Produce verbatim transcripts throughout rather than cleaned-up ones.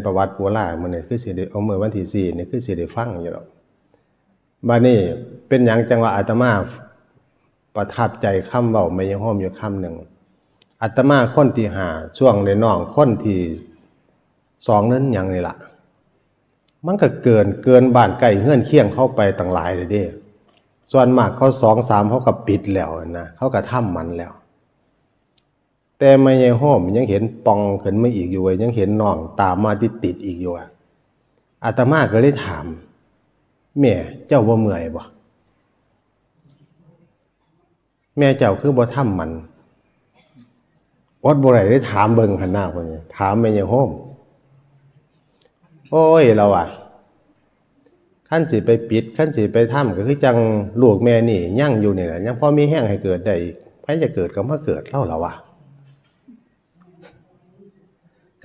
ประวัติโบราณมื้อนี้คือสิได้ เอา มื้อวันที่สี่นี่คือสิได้ฟังอยู่ดอก บัดนี้เป็นหยังจังว่าอาตมาประทับใจคำเว้าแม่ยายโฮมอยู่คำหนึ่ง อาตมาคนที่ห้า ช่วงน้อยๆ คนที่สองนั้นหยังนี่ล่ะ มันก็เกิน เกินบ้านใกล้เฮือนเคียงเขาไปตั้งหลายเลยเด้ ส่วนมากเขาสองสามเขาก็ปิดแล้วนะ เขาก็ทำหมันแล้ว แต่แม่ยายโฮมยังเห็นป่องขึ้นมาอีกอยู่เว้ย ยังเห็นน้องตามมาติดๆ อีกอยู่อะ อาตมาก็เลยถาม แม่เจ้าบ่เมื่อยบ่ แม่เจ้าคือบ่ทำหมัน อดบ่ได้เลยถามเบิ่งหั้นหน้าเพิ่นนี่ ถามแม่ยายโฮม โอ้ย ลาวว่า คันสิไปปิด คันสิไปทำก็คือจั่งลูกแม่นี่ยังอยู่นี่แหละ ยังพอมีแฮงให้เกิดได้อีก ไผจะเกิดก็มาเกิด ลาว ลาวว่า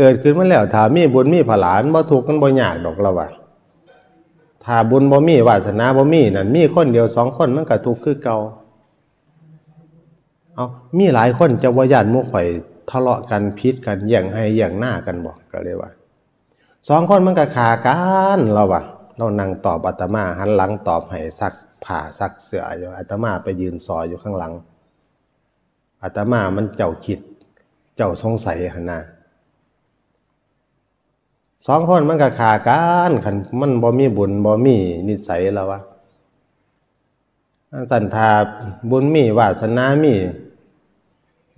เกิดขึ้นมาแล้ว ถ้ามีบุญมีผลาญ บ่ทุกข์มันบ่ยากดอก ลาวว่า ถ้าบุญบ่มี วาสนาบ่มีนั่น มีคนเดียวสองคนมันก็ทุกข์คือเก่า เอา มีหลายคนจะว่าย้านหมู่ข่อยทะเลาะกัน ผิดกัน แย่งไฮ่แย่งนากันบ่ ก็เลยว่า สองคนมันก็ฆ่ากัน ลาวว่า ลาวนั่งตอบอาตมา หันหลังตอบให้ ซักผ้าซักเสื้ออยู่ อาตมาไปยืนซอยอยู่ข้างหลัง อาตมามันเจ้าคิด เจ้าสงสัยหั้นนะ สองคนมันก็ฆ่ากัน คันมันบ่มีบุญบ่มีนิสัย ลาวว่า จั่งซั้นถ้าบุญมีวาสนามี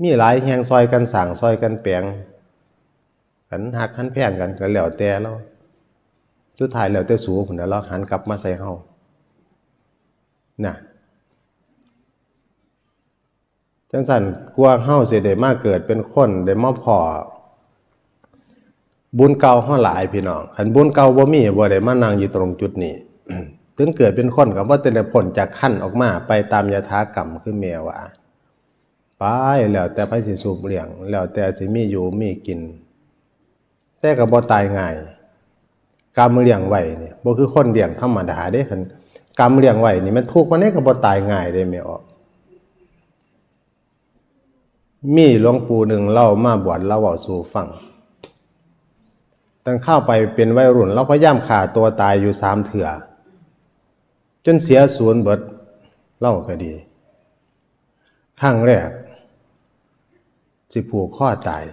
มีหลายแฮงซอยกันสร้างซอยกันแปลง คันฮักคันแพงกันก็แล้วแต่ ลาว สุดท้ายแล้วแต่สูพุ้นแหล้ว ลาวหันกลับมาใส่เฮานะ จั่งซั้นกว่าเฮาสิได้มาเกิดเป็นคน ได้มาพ้อบุญเก่าเฮาหลายพี่น้อง คันบุญเก่าบ่มี บ่ได้มานั่งอยู่ตรงจุดนี้ ถึงเกิดเป็นคนก็บ่ได้พ้นจากครรภ์ออกมา ไปตามยถากรรมคือแม่ว่า ไป แล้วแต่ไผสิสูบเลี้ยง แล้วแต่สิมีอยู่มีกิน แต่ก็บ่ตายง่าย กรรมเลี้ยงไว้นี่ บ่คือคนเลี้ยงธรรมดาเด้ คันกรรมเลี้ยงไว้นี่มันทุกข์ปานใดก็บ่ตายง่ายเด้แม่ออก มีหลวงปู่หนึ่งลาวมาบวช ลาวเว้าสู่ฟัง ตั้งคราวไปเป็นวัยรุ่น ลาวพยายามฆ่าตัวตายอยู่สามเทื่อ จนเสียศูนย์เบิด ลาวก็ดี ครั้งแรก สิผูกคอตาย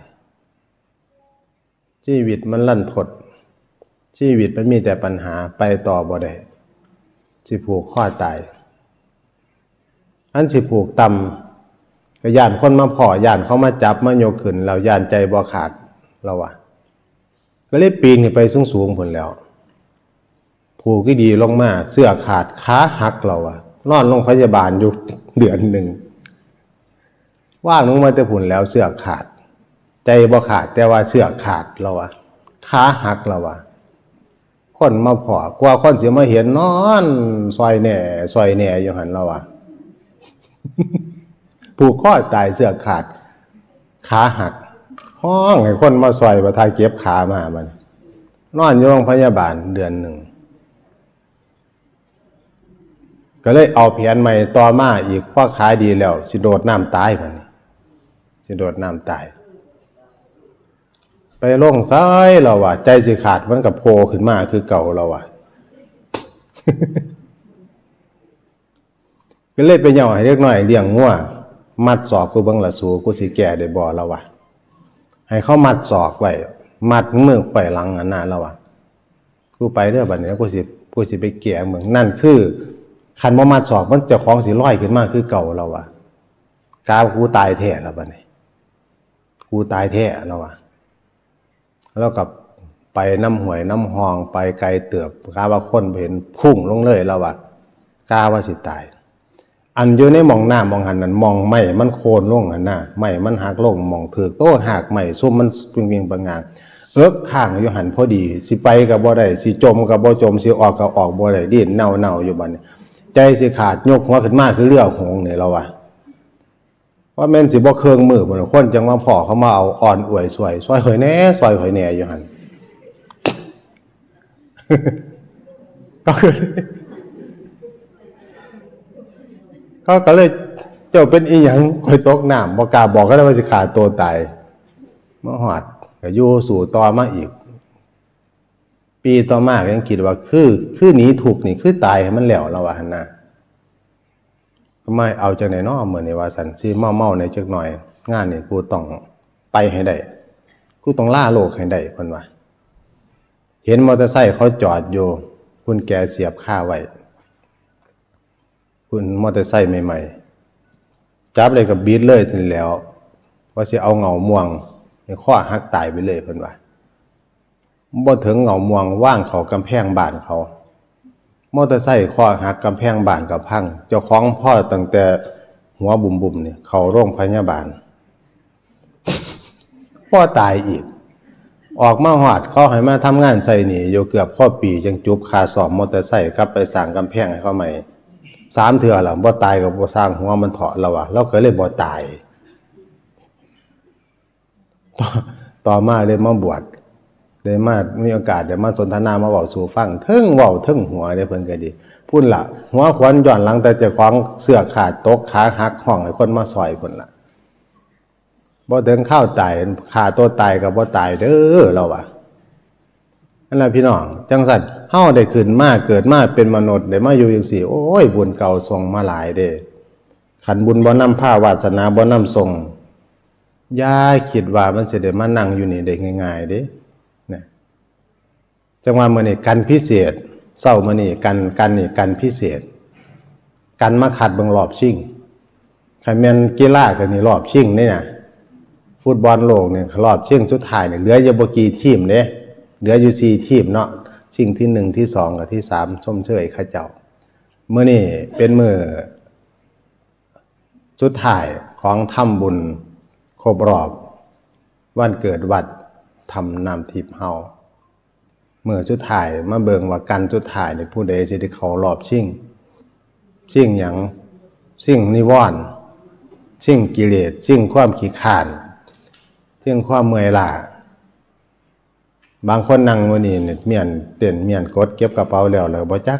ชีวิตมันรันทด ชีวิตมันมีแต่ปัญหา ไปต่อบ่ได้ สิผูกคอตาย อันสิผูกต่ำ ก็ย้านคนมาพ้อ ย้านเขามาจับมายกขึ้น แล้วย้านใจบ่ขาด ลาวว่า ก็เลยปีนขึ้นไปสูงๆ พุ้นแหล้ว ผูกดีๆ ลงมา เสื้อขาด ขาหัก ลาวว่า นอนโรงพยาบาลอยู่เดือนหนึ่ง ว่างลงมาแต่พุ้นแหล้ว เสื้อขาด ใจบ่ขาด แต่ว่าเสื้อขาด ลาวว่า ขาหัก ลาวว่า คนมาพ้อ กว่าคนสิมาเห็น นอนซอยแหน่ ซอยแหน่อยู่หั้น ลาวว่า ผูกคอตาย เสื้อขาด ขาหัก ฮ้องให้คนมาซอย ว่าถ้าเก็บขามา บัดนี้นอนอยู่โรงพยาบาลเดือนหนึ่ง ก็เลยเอาแผนใหม่ต่อมาอีก พอขาดีแล้ว สิโดดน้ำตาย บัดนี้ สิโดดน้ำตาย ไปลงไส ลาวว่า ใจสิขาด มันก็โผล่ขึ้นมาคือเก่า ลาวว่า ก็เลยไปเหย้าให้เด็กน้อยเลี้ยงงัว มัดศอกกูเบิ่งละสู กูสิแก้ได้บ่ ลาวว่า ให้เขามัดศอกไว้ มัดมือไขว้หลังหั้นนะ ลาวว่า กูไปเด้อบัดนี้ กูสิ กูสิไปแก้มึง นั่นคือ คันบ่มัดศอก มันเจ้าของสิลอยขึ้นมาคือเก่า ลาวว่า กาว่ากูตายแท้แล้วบัดนี้ กูตายแท้ ลาวว่า ลาวก็ไปนำห้วยนำฮ่อง ไปไกลเติบ กาว่าคนบ่เห็น พุ่งลงเลย ลาวว่า กาว่าสิตาย อันอยู่ในหม่องน้ำหม่องหั้นนั่น หม่องไม้มันโค่นลงหั้นนะ ไม้มันหักลง หม่องถืกโตหากไม้ซุมมันปิงๆ ปังงาง เอิกค้างอยู่หั้นพอดี สิไปก็บ่ได้ สิจมก็บ่จม สิออกก็ออกบ่ได้ ดิ้นเน่าๆ อยู่บัดนี้ ใจสิขาด ยกหัวขึ้นมาคือเรือหงส์นี่ ลาวว่า ว่าแม่นสิบ่เคิ่งมื้อพุ้น คนจั่งมาพ้อ เขามาเอาอ่อนอวยซอย ซอยข่อยแหน่ ซอยข่อยแหน่อยู่หั้น ก็คือ เขาก็เลย เจ้าเป็นอีหยัง ข่อยตกน้ำ บ่กล้าบอกเขาเลยว่าสิฆ่าตัวตาย มาฮอดก็อยู่สู้ต่อมาอีก ปีต่อมาก็ยังคิดว่า คือ คือหนีทุกข์นี่ คือตายให้มันแล้ว ลาวว่าหั่นนะ ก็มาเอาจั่งใดน้อมื้อนี้ว่าซั่น สิเมาๆแหน่จักหน่อย งานนี้กูต้องไปให้ได้ กูต้องลาโลกให้ได้ เพิ่นว่า เห็นมอเตอร์ไซค์เขาจอดอยู่ กุญแจเสียบคาไว้ กุญ มอเตอร์ไซค์ใหม่ๆ จับเลยก็บิดเลยซั่นแหล้ว ว่าสิเอาเหง้าม่วงให้คอหักตายไปเลย เพิ่นว่า บ่เถิงเหง้าม่วง วางเข้ากำแพงบ้านเขา มอเตอร์ไซค์คอหัก กำแพงบ้านก็พัง เจ้าของพอตั้งแต่หัวบุ่มๆนี่ เข้าโรงพยาบาล บ่ตายอีก ออกมาฮอด เขาให้มาทำงานใส่หนี้อยู่เกือบพอปี จั่งจุบค่าซ่อมมอเตอร์ไซค์ กลับไปสร้างกำแพงให้เขาใหม่ สามเทื่อแล้ว บ่ตายก็บ่ซ่างหัวมันเถาะ ลาวว่า ลาวก็เลยบ่ตาย ต่อ ต่อมาเลยมาบวช ได้มา มีโอกาสได้มาสนทนา มาเว้าสู่ฟัง เทิงเว้าเทิงหัวเด้ เพิ่นก็ดี พุ้นล่ะ หัวขวัญย้อนหลังแต่เจ้าของเสื้อขาดตก ขาหัก ฮ้องให้คนมาซ่อยพุ้นล่ะ บ่เถิงคราวตาย ฆ่าตัวตายก็บ่ตายเด้อ ลาวว่า นั่นล่ะพี่น้อง จั่งซั่น เฮาได้ขึ้นมา เกิดมาเป็นมนุษย์ ได้มาอยู่จั่งซี้ โอ้ย บุญเก่าส่งมาหลายเด้ คันบุญบ่นำพา วาสนาบ่นำส่ง อย่าคิดว่ามันสิได้มานั่งอยู่นี่ได้ง่ายๆเด้ นะ จั่งว่ามื้อนี้กันพิเศษ เช้ามื้อนี้กัน กันนี่กันพิเศษ กันมาคัดเบิ่งรอบชิง คันแม่นกีฬาก็นี่รอบชิงนี่นะ ฟุตบอลโลกนี่รอบชิงสุดท้ายนี่เหลืออยู่บ่กี่ทีมเด้ เหลืออยู่สี่ทีมเนาะ ชิงที่หนึ่ง ที่สอง กับที่สาม ชมเชยเขาเจ้า มื้อนี้เป็นมื้อสุดท้ายของทำบุญครบรอบวันเกิดวัดถ้ำน้ำทิพย์เฮา มื้อสุดท้ายมาเบิ่งว่ากันสุดท้ายนี่ผู้ใดสิได้เข้ารอบชิง ชิงหยัง ชิงนิวรณ์ ชิงกิเลส ชิงความขี้คร้าน ชิงความเมื่อยล้า บางคนนั่งมื้อนี้เนี่ย เมี้ยนเต้น เมี้ยนกด เก็บกระเป๋าแล้ว แล้วบ่จัก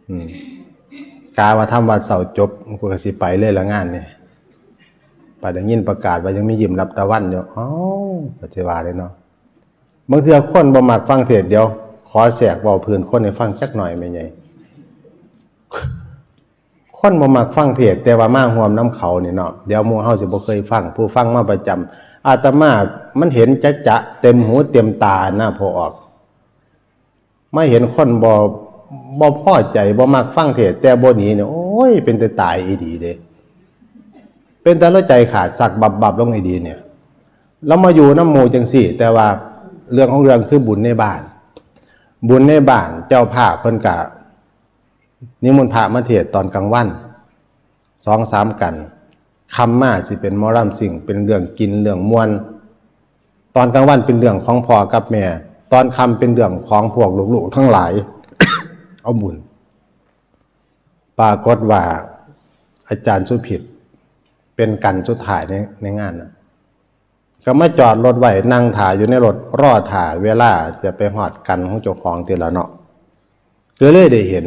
อืม กะว่าทำวัดเช้าจบ กูก็สิไปเลยละงานนี่ บัดได้ยินประกาศว่ายังมียิ้มรับตะวันอยู่ อ้าว ก็สิว่าเลยเนาะ บางเทื่อคนบ่มักฟังเทศน์ เดี๋ยว ขอแทรกเว้าพื้นคนให้ฟังจักหน่อยแม่ใหญ่ คนบ่มักฟังเทศน์ แต่ว่ามาร่วมนำเขานี่เนาะ เดี๋ยวหมู่เฮาสิบ่เคยฟัง ผู้ฟังมาประจำ อาตมามันเห็นจะๆ เต็มหูเต็มตานะ พอออก มาเห็นคนบ่ บ่พอใจ บ่มักฟังเทศน์ แต่บ่หนีเนี่ย โอ้ย เป็นแต่ตายอีดีเด้ เป็นแต่ละใจขาดสักบับๆลงอีดีเนี่ย แล้วมาอยู่นำหมู่จั่งซี้ แต่ว่าเรื่องของเรื่องคือบุญในบ้าน บุญในบ้าน เจ้าภาพเพิ่นกะนิมนต์พระมาเทศน์ตอนกลางวัน สองสามกัน ค่ำมาสิเป็นหมอลำซิ่ง เป็นเรื่องกินเรื่องม่วน ตอนกลางวันเป็นเรื่องของพ่อกับแม่ ตอนค่ำเป็นเรื่องของพวกลูกๆทั้งหลาย เอาบุญ ปรากฏว่าอาจารย์สุพิษเป็นกันสุดท้ายใน ในงานน่ะ ก็มาจอดรถไว้ นั่งถ่าอยู่ในรถ รอถ่าเวลาจะไปฮอดกันของเจ้าของทีละเนาะ ก็เลยได้เห็น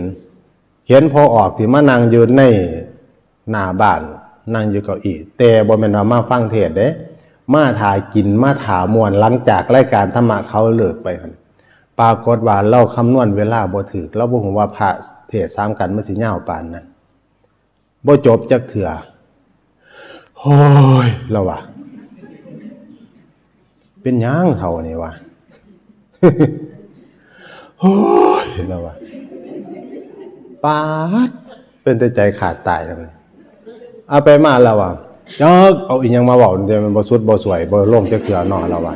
เห็นพอออกที่มานั่งอยู่ในหน้าบ้าน นั่งอยู่เก้าอี้ แต่บ่แม่นว่ามาฟังเทศน์เด้ มาถ่ากิน มาถ่าม่วน หลังจากรายการธรรมะเขาเลิกไปหั่น ปรากฏว่าลาวคำนวณเวลาบ่ถูก ลาวบ่ฮู้ว่าพระเทศน์สามกันมันสิยาวปานนั้น บ่จบจักเทื่อ โอ้ย ลาวว่า เป็นหยังเฒ่านี่วะ โอ้ย ลาวว่า ปาด เป็นแต่ใจขาดตายแล้ว เอาไปมาลาวว่า จักเอาอีหยังมาเว้า แต่มันบ่สุดบ่สวย บ่ลงจักเทื่อเนาะ ลาวว่า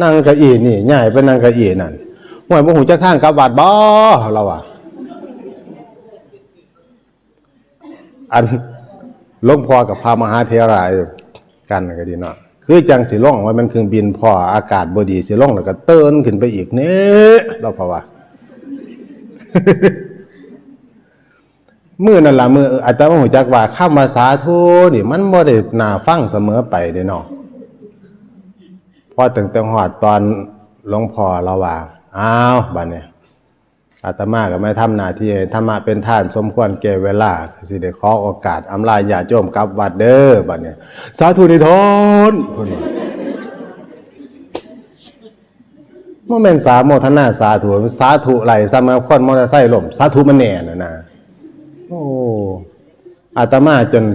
นั่งเก้าอี้นี่ ย้ายไปนั่งเก้าอี้นั่น "ห้วย บ่ฮู้จักทางกลับวัดบ่" ลาวว่า อันหลวงพ่อกับพระมหาเถระกันก็ดีเนาะ คือจั่งสิลงว่ามันเครื่องบิน พ้ออากาศบ่ดี สิลงแล้วก็เติ่นขึ้นไปอีกเนี่ย ลาวว่า มื้อนั่นล่ะ มื้ออาตมาฮู้จักว่าคำว่าสาธุนี่มันบ่ได้น่าฟังเสมอไปเด้เนาะ พอตั้งแต่ฮอดตอนหลวงพ่อลาวว่า "อ้าว บัดนี้ อาตมาก็มาทำหน้าที่ให้ธรรมะเป็นทาน สมควรแก่เวลา ก็สิได้ขอโอกาสอำลาญาติโยมกลับวัดเด้อ บัดนี้ สาธุนิทน" เพิ่นว่า บ่แม่นสาโมทนาสาธุ สาธุไหลซ้ำกับคนมอเตอร์ไซค์ล้ม สาธุมันแน่น่ะนะ โอ้ อาตมาจน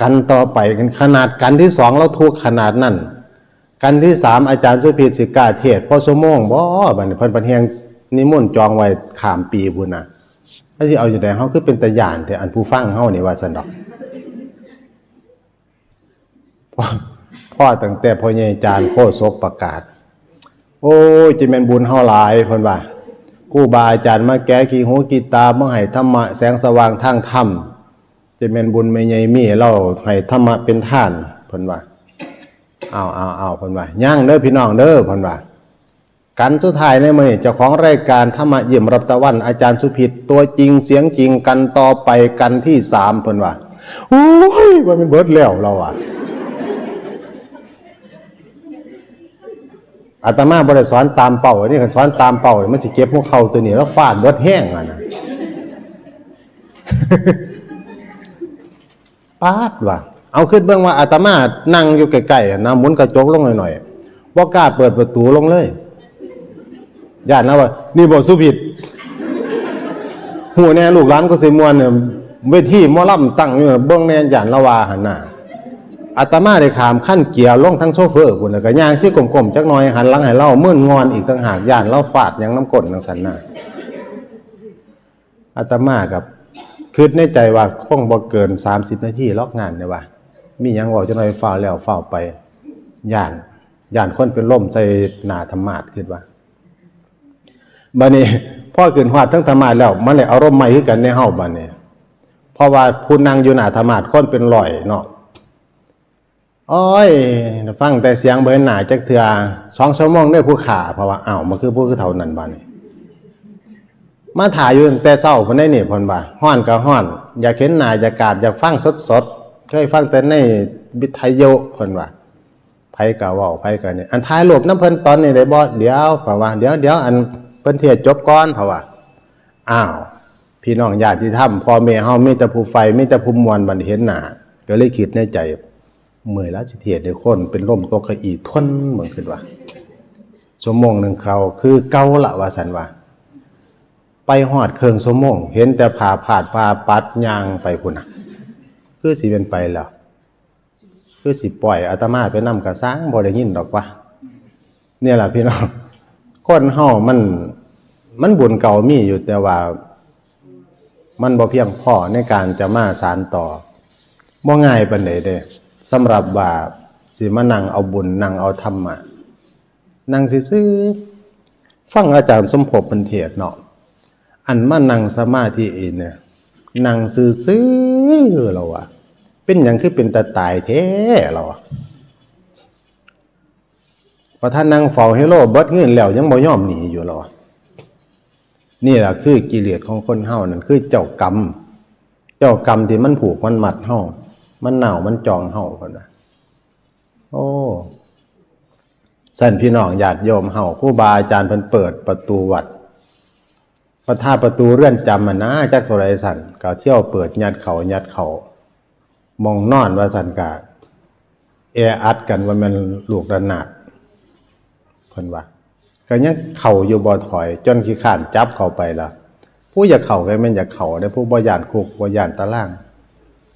กันต่อไป ขนาดกันที่สองเราทุกข์ขนาดนั้น กันที่สามอาจารย์สุพิษสิกล้าเทศน์พอชั่วโมงบ่ บัดนี้เพิ่นเพิ่นแฮงนิมนต์จองไว้ข้ามปีพุ้นน่ะ แล้วสิเอาจั่งใด เฮาคือเป็นตาย้านแท้ อันผู้ฟังเฮานี่ ว่าซั่นดอก พอ พอตั้งแต่พ่อใหญ่อาจารย์โฆษกประกาศ โอ้ย จะแม่นบุญเฮาหลาย เพิ่นว่า ครูบาอาจารย์มาแก้ขี้หูขี้ตา มาให้ธรรมะแสงสว่างทางธรรม จะแม่นบุญแม่ใหญ่มี เฮาให้ธรรมะเป็นทาน เพิ่นว่า เอา เอา เอา เพิ่นว่า ยังเด้อพี่น้องเด้อ เพิ่นว่า กันสุดท้ายในมื้อนี้ เจ้าของรายการธรรมะยิ้มรับตะวัน อาจารย์สุพิษ ตัวจริงเสียงจริง กันต่อไป กันที่สาม เพิ่นว่า โอ้ย ว่ามันเบิดแล้ว เราอะ อาตมาบ่ได้สอนตามเป้า อันนี้คันสอนตามเป้า มันสิเจ็บหัวเข่าตัวนี้ แล้วฟาดเบิดแฮงอะนะ ป๊าดว่ะ เอาคิดเบิ่งว่าอาตมานั่งอยู่ใกล้ๆ หั่นนะ หมุนกระจกลงหน่อยๆ บ่กล้าเปิดประตูลงเลย ย้านลาวว่า นี่บ่สุพิษ ฮู้แน่ลูกหลานกูสิม่วนเนี่ย เวทีหมอลำตั้งอยู่ เบิ่งแน่ ย้านลาวว่าหั่นน่ะ อาตมาได้ข้ามคันเกียร์ลงทั้งโชเฟอร์พุ้น แล้วก็ย่างสิก้มๆ จักหน่อย หันหลังให้ลาว มึนงอนอีกต่างหาก ย้านลาวฟาดหยังนำก้นจั่งซั้นน่ะ อาตมากับคิดในใจว่าคงบ่เกินสามสิบนาทีหรอกงานเนี่ยว่า มีหยังเว้าจักหน่อยฟ้าวแล้วฟ้าวไป ย้าน ย้านคนเป็นลมใส่หน้าธรรมาสน์ คิดว่า บัดนี้ พอขึ้นฮอดเทิงธรรมาสน์แล้ว มันเลยอารมณ์ใหม่คือกันในเฮาบัดนี้ เพราะว่าผู้นั่งอยู่หน้าธรรมาสน์คนเป็นร้อยเนาะ โอ้ย ฟังแต่เสียงบ่เห็นหน้าจักเทื่อ สองชั่วโมงเด้อผู้ข้า เพราะว่า อ้าว มันคือผู้คือเฒ่านั้นบัดนี้ มาถ่าอยู่ตั้งแต่เช้าพุ้นได้นี่ เพิ่นว่า ฮ้อนก็ฮ้อน อยากเห็นหน้า อยากกราบ อยากฟังสดๆ เคยฟังแต่ในวิทยุ เพิ่นว่า ไผก็เว้า ไผก็นี่ อันถ่ายรูปนำเพิ่นตอนนี้ได้บ่ เดี๋ยว เพราะว่า เดี๋ยว เดี๋ยว อันเพิ่นเทศน์จบก่อน เพราะว่า อ้าว พี่น้องญาติธรรม พ่อแม่เฮามีแต่ผู้ใฝ่ มีแต่ผู้ม่วน บัดเห็นหน้า ก็เลยคิดในใจ เมื่อยแล้วสิเทศน์ให้คนเป็นลมตกเก้าอี้ทน เบิ่งคิดว่า ชั่วโมงหนึ่งเขาคือเก่าละ ว่าซั่นว่า ไปฮอดเคิ่งชั่วโมง เห็นแต่ผ้าพาดผ้าปัดย่างไปพุ้นน่ะ คือสิเป็นไปแล้ว คือสิปล่อยอาตมาไปนำกะซ่าง บ่ได้ยินดอกวะ เนี่ยล่ะพี่น้อง คนเฮามัน มันบุญเก่ามีอยู่ แต่ว่ามันบ่เพียงพอในการจะมาสานต่อ บ่ง่ายปานใดเด้ สำหรับว่าสิมานั่งเอาบุญ นั่งเอาธรรมะ นั่งซื่อๆ ฟังอาจารย์สมภพเพิ่นเทศน์เนาะ อันมานั่งสมาธิเองเนี่ย นั่งซื่อๆ แล้ววะ เป็นหยังคือเป็นตาตายแท้ แล้ววะ พอท่านนั่งเฝ้าเฮโลเบิดเงินแล้วยังบ่ยอมหนีอยู่ แล้ววะ นี่ล่ะคือกิเลสของคนเฮานั่น คือเจ้ากรรม เจ้ากรรมที่มันผูกมันมัดเฮา มันหน่าวมันจองเฮา เพิ่นว่า โอ้ ซั่นพี่น้องญาติโยมเฮา ครูบาอาจารย์เพิ่นเปิดประตูวัด ประทาประตูเรือนจำหั่นนะ จักเท่าใดซั่น ก็เที่ยวเปิดยัดเข้า ยัดเข้า หม่องนอนว่าซั่น ก็แออัดกันว่าแม่นลูกระนาด เพิ่นว่า ก็ยังเข้าอยู่บ่ถอย จนขี้คร้านจับเข้าไปล่ะ ผู้อยากเข้าก็แม่นอยากเข้าเด้ ผู้บ่ย้านคุก บ่ย้านตาราง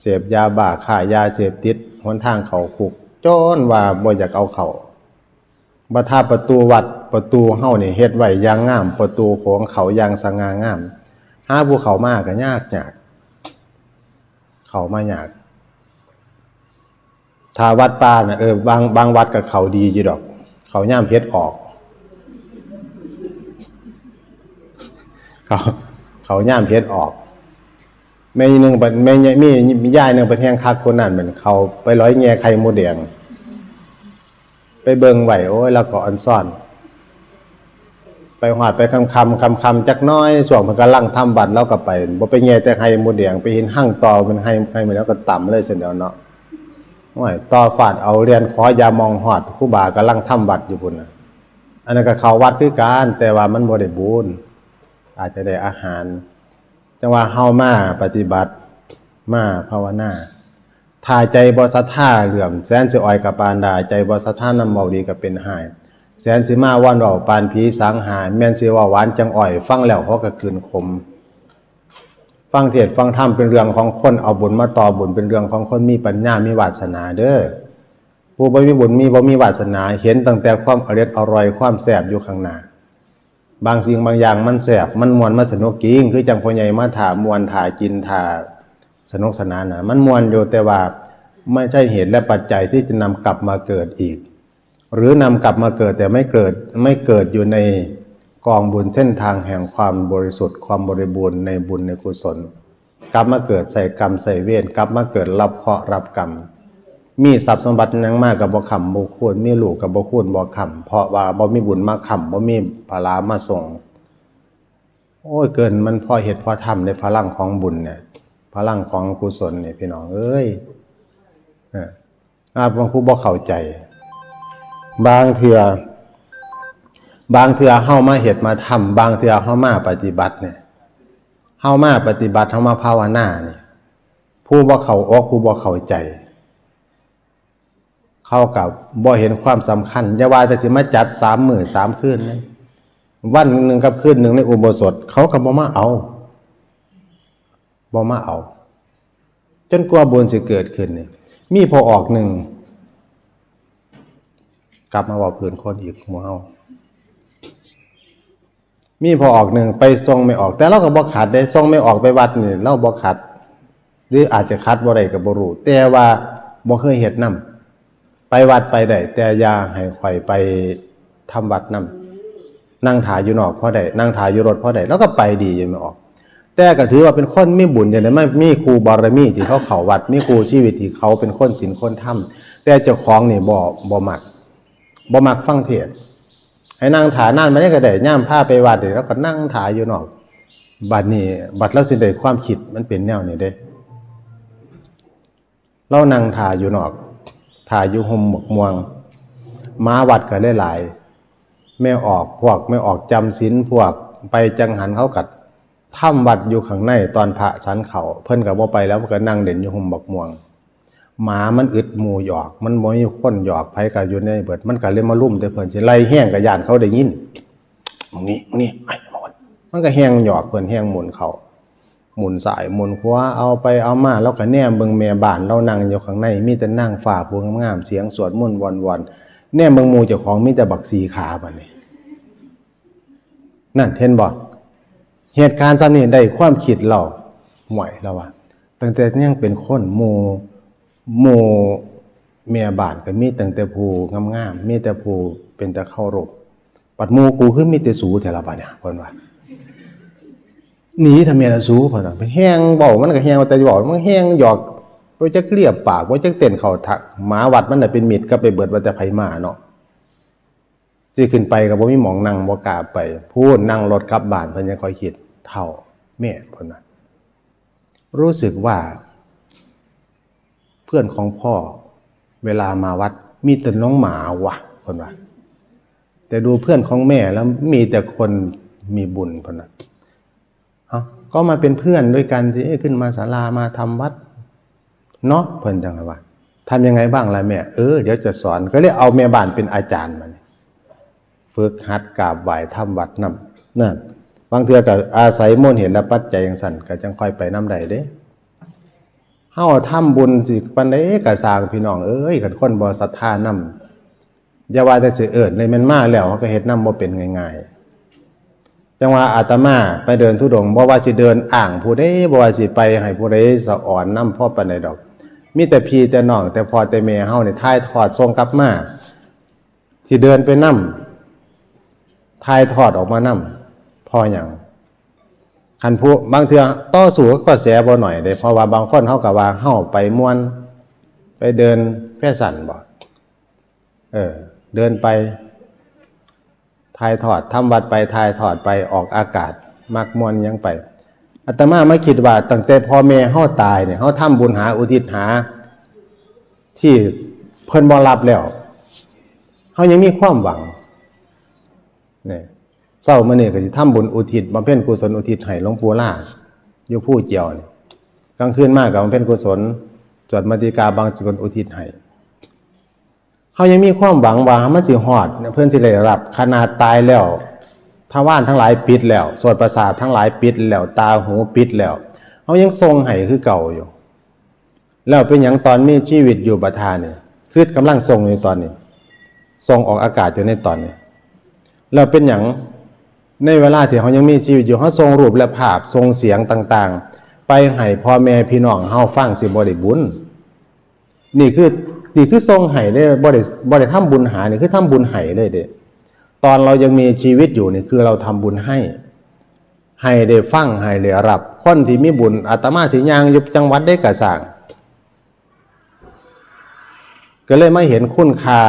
เสพยาบ้า ค้ายาเสพติด หนทางเข้าคุก จนว่าบ่อยากเอาเข้า บัดถ้าประตูวัดประตูเฮานี่เฮ็ดไว้อย่างงาม ประตูโขงเข้าอย่างสง่างาม หาผู้เข้ามาก็ยากยาก เข้ามายาก ถ้าวัดป่าน่ะ เออ บาง บางวัดก็เข้าดีอยู่ดอก เข้ายามเพชรออก เข้า เข้ายามเพชรออก แม่หนึ่งเพิ่น แม่ใหญ่ มี มียายหนึ่งเพิ่นแฮงคักคนนั้น มันเข้าไปร้อยแง่ไข่มดแดง ไปเบิ่งไว้ โอ้ย แล้วก็อ่อนซ่อน ไปฮอดไปค่ำๆ ค่ำๆ จักหน่อย ช่วงเพิ่นกำลังทำวัด เราก็ไป บ่ไปแง่แต่ไข่มดแดง ไปเห็นหั่งต่อ มันไข่ ไข่มดแดง ก็ตำเลยซั่นแหล้วเนาะ โอ้ย ต่อฟาดเอา เลียนขอยามองฮอด ครูบากำลังทำวัดอยู่พุ้นน่ะ อันนั้นก็เข้าวัดคือกัน แต่ว่ามันบ่ได้บุญ อาจจะได้อาหาร จั่งว่าเฮามาปฏิบัติ มาภาวนา ถ้าใจบ่ศรัทธาเหลื่อม แสนสิอ้อยก็ปานด่า ใจบ่ศรัทธานำเว้าดีก็เป็นฮ้าย แสนสิมาว่านเว้าปานผีสางหา แม่นสิเว้าหวานจั่งอ้อย ฟังแล้วเขาก็คลื่นขม ฟังเทศน์ฟังธรรมเป็นเรื่องของคนเอาบุญมาต่อบุญ เป็นเรื่องของคนมีปัญญามีวาสนาเด้อ ผู้บ่มีบุญมีบ่มีวาสนา เห็นตั้งแต่ความอร่อยอร่อย ความแซ่บอยู่ข้างหน้า บางสิ่งบางอย่างมันแซ่บ มันม่วน มันสนุกจริง คือจั่งพ่อใหญ่มาถ่าม่วนถ่ากินถ่าสนุกสนานนะ มันม่วนอยู่ แต่ว่าไม่ใช่เหตุและปัจจัยที่จะนำกลับมาเกิดอีก หรือนำกลับมาเกิดแต่ไม่เกิด ไม่เกิดอยู่ในกองบุญเส้นทางแห่งความบริสุทธิ์ ความบริบูรณ์ในบุญในกุศล กลับมาเกิดใส่กรรมใส่เวร กลับมาเกิดรับเคราะห์รับกรรม มีทรัพย์สมบัติหยังมาก็บ่ค้ำบ่คูณ มีลูกก็บ่คูณบ่ค้ำ เพราะว่าบ่มีบุญมาค้ำ บ่มีพลามาส่ง โอ้ย เกินมันพอเฮ็ดพอทำในพลังของบุญเนี่ย พลังของกุศลเนี่ย พี่น้องเอ้ย เออ อ่า บางผู้บ่เข้าใจ บางเทื่อ บางเทื่อเฮามาเฮ็ดมาทำ บางเทื่อเฮามาปฏิบัติเนี่ย เฮามาปฏิบัติ เฮามาภาวนาเนี่ย ผู้บ่เข้าอก ผู้บ่เข้าใจ เขาก็บ่เห็นความสำคัญ อย่าว่าแต่สิมาจัดสามมื้อสามคืนนะ วันหนึ่งกับคืนหนึ่งในอุโบสถ เขาก็บ่มาเอา บ่มาเอา จนกว่าบุญสิเกิดขึ้นนี่ มีพ่อออกหนึ่ง กลับมาเว้าพื้นคนอีกหมู่เฮา มีพ่อออกหนึ่งไปส่งแม่ออก แต่ลาวก็บ่ขัดเด้ ส่งแม่ออกไปวัดนี่ลาวบ่ขัด หรืออาจจะขัดบ่ได้ก็บ่รู้ แต่ว่าบ่เคยเฮ็ดนำ ไปวัดไปได้ แต่อย่าให้ข้อยไปทำวัดนำ นั่งถ่าอยู่นอกพอได้ นั่งถ่าอยู่รถพอได้ ลาวก็ไปดีอยู่แม่ออก แต่ก็ถือว่าเป็นคนมีบุญ จั่งใด๋มามีคู่บารมีที่เขาเข้าวัด มีคู่ชีวิตที่เขาเป็นคนศีลคนธรรม แต่เจ้าของนี่บ่ บ่มัก บ่มักฟังเทศน์ ให้นั่งถ่านานมานี่ก็ได้ ยามพาไปวัดนี่ ลาวก็นั่งถ่าอยู่นอก บัดนี้ บัดลาวสิได้ความคิด มันเป็นแนวนี้เด้ ลาวนั่งถ่าอยู่นอก ถ่าอยู่ฮ่มบักม่วง หมาวัดก็หลายๆ แม่ออก พวกแม่ออกจำศีล พวกไปจังหัน เขาก็ทำวัดอยู่ข้างใน ตอนพระฉันข้าว เพิ่นก็บ่ไปแล้ว เพิ่นก็นั่งเล่นอยู่ฮ่มบักม่วง หมามันอึดหมู่หยอก มันบ่มีคนหยอก ไผก็อยู่ในเบิด มันก็เลยมารุมแต่เพิ่น สิไล่แฮงก็ย้านเขาได้ยิน "มึงนี่ มึงนี่ ไอ้ มาก่อน" มันก็แฮงหยอกเพิ่น แฮงหมุนเขา หมุนซ้ายหมุนขวา เอาไปเอามา ลาวก็แนมเบิ่งแม่บ้านลาวนั่งอยู่ข้างใน มีแต่นางฟ้าผู้งามๆ เสียงสวดมนต์ว่อนๆ แนมเบิ่งหมู่เจ้าของมีแต่บักสี่ขา บัดนี้ นั่น เห็นบ่ เหตุการณ์ส่ำนี้ได้ความคิดลาว ห่วย ลาวว่า ตั้งแต่ยังเป็นคน หมู่ หมู่แม่บ้านก็มีตั้งแต่ผู้งามๆ มีแต่ผู้เป็นตาเคารพ บัดหมู่กูคือมีแต่สูแท้ละบัดเนี่ย เพิ่นว่า "หนีทำไมล่ะสู" เพิ่นว่า แฮงเว้า มันก็แฮง แต่เว้า มันแฮงหยอก บ่จักเลียปาก บ่จักเต้นเข้าทัก หมาวัดมันน่ะเป็นมิตรกับไปเบิด ว่าแต่ไผมาเนาะ สิขึ้นไปก็บ่มีหม่องนั่ง บ่กล้าไป พู้นนั่งรถกลับบ้าน เพิ่นยังค่อยคิด "เฒ่า แม่" เพิ่นว่า "รู้สึกว่า เพื่อนของพ่อเวลามาวัดมีแต่น้องหมาว่ะ" เพิ่นว่า "แต่ดูเพื่อนของแม่แล้วมีแต่คนมีบุญ" เพิ่นว่า "เอ้า ก็มาเป็นเพื่อนด้วยกันสิ ขึ้นมาศาลามาทำวัดเนาะ" เพิ่นจั่งว่า "ทำยังไงบ้างล่ะแม่" "เออ เดี๋ยวจะสอน" ก็เลยเอาแม่บ้านเป็นอาจารย์มานี่ ฝึกหัดกราบไหว้ทำวัดนำ นั่น บางเทื่อก็อาศัยมูลเหตุและปัจจัยจั่งซั้น ก็จั่งค่อยไปนำได้เด้ เฮาทำบุญสิปานใดก็ซ่าง พี่น้องเอ้ย คันคนบ่ศรัทธานำ อย่าว่าแต่สิเอิ้นเลย แม่นมาแล้ว เฮาก็เฮ็ดนำบ่เป็นง่ายๆ จั่งว่าอาตมาไปเดินธุดงค์ บ่ว่าสิเดินอ้างผู้ใด บ่ว่าสิไปให้ผู้ใดสะออนนำพอปานใดดอก มีแต่พี่แต่น้อง แต่พ่อแต่แม่เฮานี่ถ่ายทอดส่งกลับมา ที่เดินไปนำ ถ่ายทอดออกมานำ เพราะหยัง คันผู้ บางเทื่อต่อสู้กับกระแสบ่น้อยเด้ เพราะว่าบางคนเขาก็ว่าเฮาไปม่วน ไปเดินแฟชั่นบ่ เออ เดินไป ถ่ายทอด ทำวัดไป ถ่ายทอดไป ออกอากาศ มักม่วนหยังไป อาตมามาคิดว่าตั้งแต่พ่อแม่เฮาตายเนี่ย เฮาทำบุญหาอุทิศหา ที่เพิ่นบ่รับแล้ว เฮายังมีความหวัง เนี่ย เช้ามื้อนี้ก็สิทำบุญอุทิศ บำเพ็ญกุศลอุทิศให้หลวงปู่ล่า อยู่ภูเจียวนี่ กลางคืนมาก็บำเพ็ญกุศล สวดมาติกาบังสุกุลอุทิศให้ เฮายังมีความหวังว่ามันสิฮอด เพิ่นสิได้รับ ขนาดตายแล้ว ทวารทั้งหลายปิดแล้ว โสตประสาททั้งหลายปิดแล้ว ตาหูปิดแล้ว เฮายังส่งให้คือเก่าอยู่ แล้วเป็นหยังตอนมีชีวิตอยู่บัดท่านี่ คือกำลังส่งอยู่ตอนนี้ ส่งออกอากาศอยู่ในตอนนี้ แล้วเป็นหยังในเวลาที่เฮายังมีชีวิตอยู่ เฮาส่งรูปและภาพ ส่งเสียงต่างๆ ไปให้พ่อแม่พี่น้องเฮาฟัง สิบ่ได้บุญ นี่คือ นี่คือส่งให้เด้อ บ่ได้ บ่ได้ทำบุญหา นี่คือทำบุญให้เลยเด้ ตอนเรายังมีชีวิตอยู่นี่คือเราทำบุญให้ ให้ได้ฟัง ให้ได้รับ คนที่มีบุญ อาตมาสิย่างอยู่จังหวัดใดก็ซ่าง ก็เลยมาเห็นคุณค่า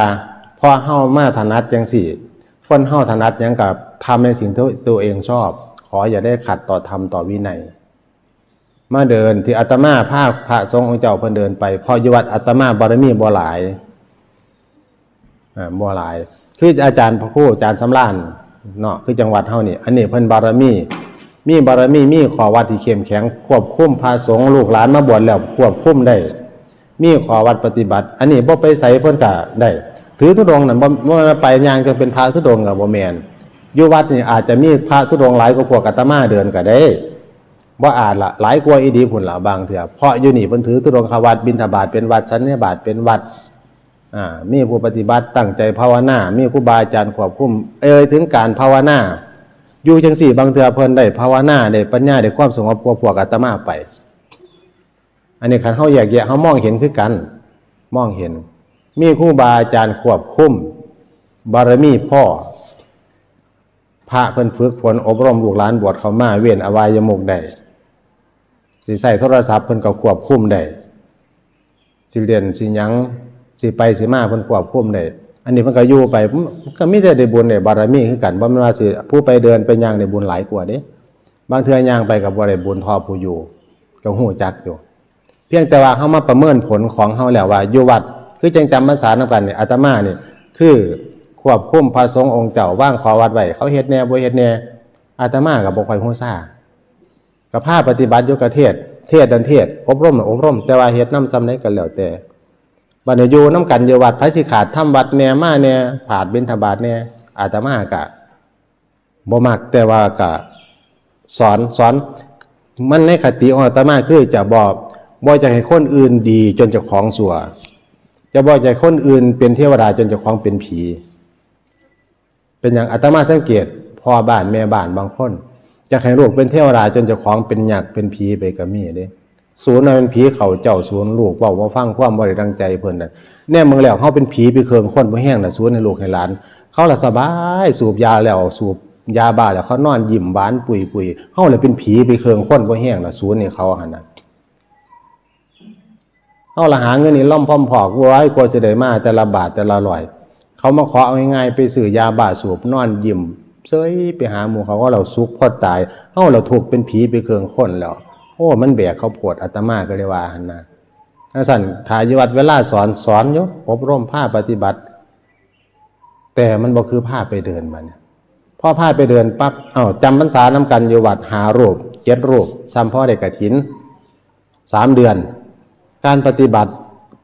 เพราะเฮามาถนัดจังซี่ คนเฮาถนัดหยังก็ทำในสิ่งที่ตัวเองชอบ ขออย่าได้ขัดต่อธรรมต่อวินัย มาเดินที่อาตมาพาพระสงฆ์องค์เจ้าเพิ่นเดินไป เพราะอยู่วัดอาตมาบารมีบ่หลาย อ่า บ่หลาย คืออาจารย์พระครูอาจารย์สำราญเนาะ คือจังหวัดเฮานี่ อันนี้เพิ่นบารมี มีบารมี มีข้อวัดที่เข้มแข็ง ควบคุมพระสงฆ์ลูกหลานมาบวชแล้วควบคุมได้ มีข้อวัดปฏิบัติ อันนี้บ่ไปไสเพิ่นก็ได้ ถือธุดงค์นั่นบ่ บ่ไปย่างจังเป็นพระธุดงค์ก็บ่แม่น อยู่วัดนี่อาจจะมีพระธุดงค์หลายกว่าพวกอาตมาเดินก็ได้ บ่อาจละ หลายกว่าอีดีพุ่นละบางเทื่อ เพราะอยู่นี่เพิ่นถือธุดงควัตร บิณฑบาตเป็นวัด สันนิบาตเป็นวัด อ่า มีผู้ปฏิบัติตั้งใจภาวนา มีครูบาอาจารย์ควบคุม เอ่ยถึงการภาวนา อยู่จังซี่ บางเทื่อเพิ่นได้ภาวนา ได้ปัญญา ได้ความสงบกว่าพวกอาตมาไป อันนี้คันเฮาแยกแยะ เฮามองเห็นคือกัน มองเห็น มีครูบาอาจารย์ควบคุม บารมีพอ พระเพิ่นฝึกฝนอบรมลูกหลานบวชเข้ามา เว้นอบายมุขได้ สิใช้โทรศัพท์เพิ่นก็ควบคุมได้ สิเล่นสิหยัง สิไปสิมาเพิ่นควบคุมได้ อันนี้เพิ่นก็อยู่ไป มันก็มีแต่ได้บุญได้บารมีคือกัน บ่แม่นว่าสิผู้ไปเดินไปย่างได้บุญหลายกว่าเด้ บางเทื่อย่างไปก็บ่ได้บุญเท่าผู้อยู่ ก็ฮู้จักอยู่ เพียงแต่ว่าเฮามาประเมินผลของเฮาแล้วว่าอยู่วัด คือจังจำพรรษานำกันนี่ อาตมานี่คือควบคุมพระสงฆ์องค์เจ้า วางข้อวัดไว้ เขาเฮ็ดแหน่บ่เฮ็ดแหน่ อาตมาก็บ่ค่อยฮู้ซ่า ก็พาปฏิบัติอยู่ ก็เทศน์ เทศน์นั่นเทศน์ อบรมนั่นอบรม แต่ว่าเฮ็ดนำส่ำใดก็แล้วแต่ บัดนี้อยู่นำกันอยู่วัด ไผสิขาดธรรมวัดแหน่ มาแหน่ ขาดบิณฑบาตแหน่ อาตมาก็บ่มัก แต่ว่าก็สอน สอน มันในคติของอาตมาคือจะบ่ บ่อยากให้คนอื่นดีจนเจ้าของชั่ว จะบ่อยากให้คนอื่นเป็นเทวดาจนเจ้าของเป็นผี เป็นหยังอาตมาสังเกตพ่อบ้านแม่บ้านบางคน อยากให้ลูกเป็นเทวดาจนเจ้าของเป็นยักษ์เป็นผีไปก็มีเด้ สูนน่ะเป็นผีเข้าเจ้า สูนลูกเว้าบ่ฟังความบ่ได้ดังใจเพิ่นน่ะ แนมเบิ่งแล้วเฮาเป็นผีไปเคิ่งคนบ่แฮงน่ะ สูนให้ลูกให้หลาน เขาละสบาย สูบยาแล้ว สูบยาบ้าแล้ว เขานอนยิ้มหวานปุยๆ เฮาเลยเป็นผีไปเคิ่งคนบ่แฮงน่ะ สูนให้เขาหั่นน่ะ เฮาละหาเงินนี่ล่อมพร้อมพอก โอ้ย กว่าสิได้มาแต่ละบาทแต่ละร้อย เขามาขอเอาง่ายๆ ไปซื้อยาบ้าสูบ นอนยิ้มเซยไปหาหมู่เขา ว่าเราสุขพอตาย เฮาละทุกข์เป็นผีไปเคิ่งคนแล้ว โอ้ มันแบกเขาโพด อาตมาก็เลยว่าหั่นนะ จั่งซั้น ถ้าอยู่วัดเวลาสอน สอนอยู่ อบรมพาปฏิบัติ แต่มันบ่คือพาไปเดินบัดนี้ พอพาไปเดินปั๊บ เอ้า จำพรรษานำกันอยู่วัดห้ารูป เจ็ดรูป ส่ำพอได้กฐิน สามเดือน การปฏิบัติ